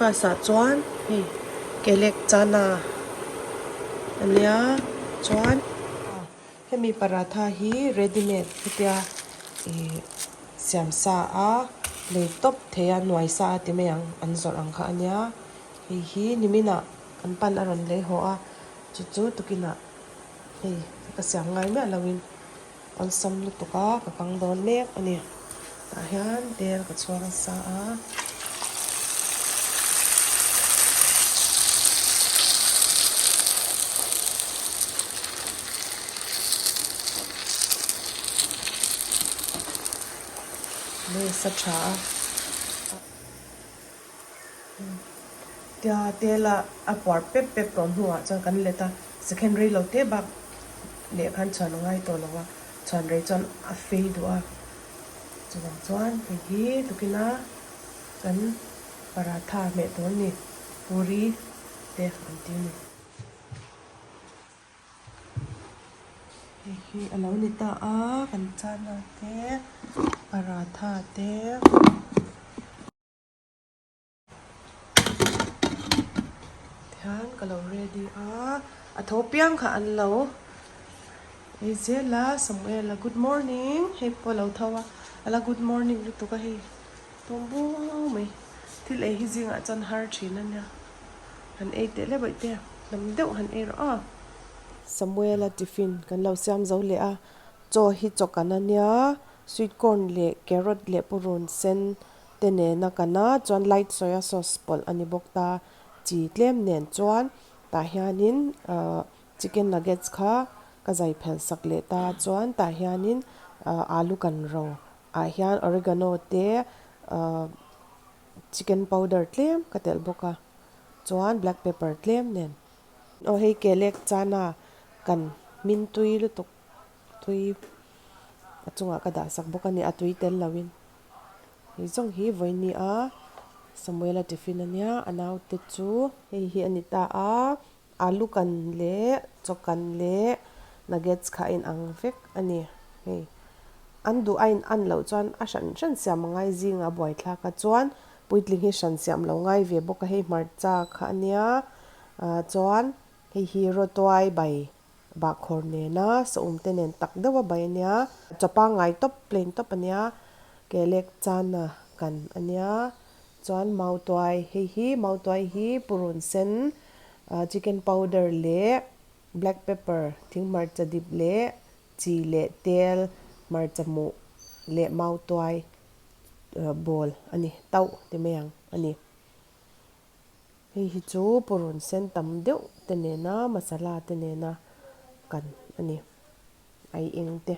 Breakfast ah chuan hei kelek chana ania chuan hemi paratha hi ready made hetia ih siam sa a lei tawp thei a nuai sa a ti mai ang an zawrh ang kha ania hei hi nimin ah kan pan a rawn lei haw a chu chu tukin ah hei ka siam ngai miah lo in. Awlsam lutuk a ka kang dawn mek a ni. Tah hian tel ka chhuang nasa a. Mei sa tha a. Tia tel a a puar pep pep tawh hnuah chuan kan let a, second rei lo te bak leh khan chhuan a ngai tawh lo a, chhuan rei chuan a fei duh a, chuvang chuan hei hi tukina kan paratha hmeh tur a ni, puri te an ti a ni. Hei hi a lo ni ta a, kan chana te paratha te. Tihian ka lo ready a, a tho piang kha an lo ei zel a, Samuel a good morning hei pawh a lo tho a, a la good morning lutuk a hei tum bung mai, thil ei hi zingah chuan har thin a nia, han ei teh le bawih te hnam deuh han ei rawh a. Samuel a tiffin kan lo siam zo leh a, chaw hi chaw kan a nia, sweet corn leh carrot leh purun sen te nena kan a chuan light soya sauce pawlh a ni bawk ta chi tlem nen chuan tah hianin ahh chicken nuggets kha ka zai phel sak leh ta chuan tah hianin ahh alu kan ro ah hian oregano te ahh chicken powder tlem ka telh bawk a chuan black pepper tlem nen aw hei kelek chana kan hmin tui lutuk tui a chungah ka dah sak bawk a ni a tui tel lo in. Hei zawng hi vawiini a Samuela tiffin a nia a naute chu. Hei hi a ni ta a, alu kan leh chaw kan leh nuggets kha a inang vek a ni. Hei an duh a in an loh chuan a hran hran siam a ngai zingah a buaithlak a chuan puitling hi hran siam lo ngai ve bawk a hei hmarcha kha a nia ah chuan hei hi rawtuai bai Bahkhawr nena saum te nen tak deuh a bai a nia, chaw pangngai tawp plain tawp a nia, kelek chana kan a nia, chuan mautuai hei hi mautuai hi purun sen chicken powder leh black pepper thing hmarcha dip leh chi leh tel hmarcha muh leh mautuai bawl a ni tauh ti mai ang a ni. Hei hi chu purun sen tam deuh te nena masala te nena kan a ni ai eng te.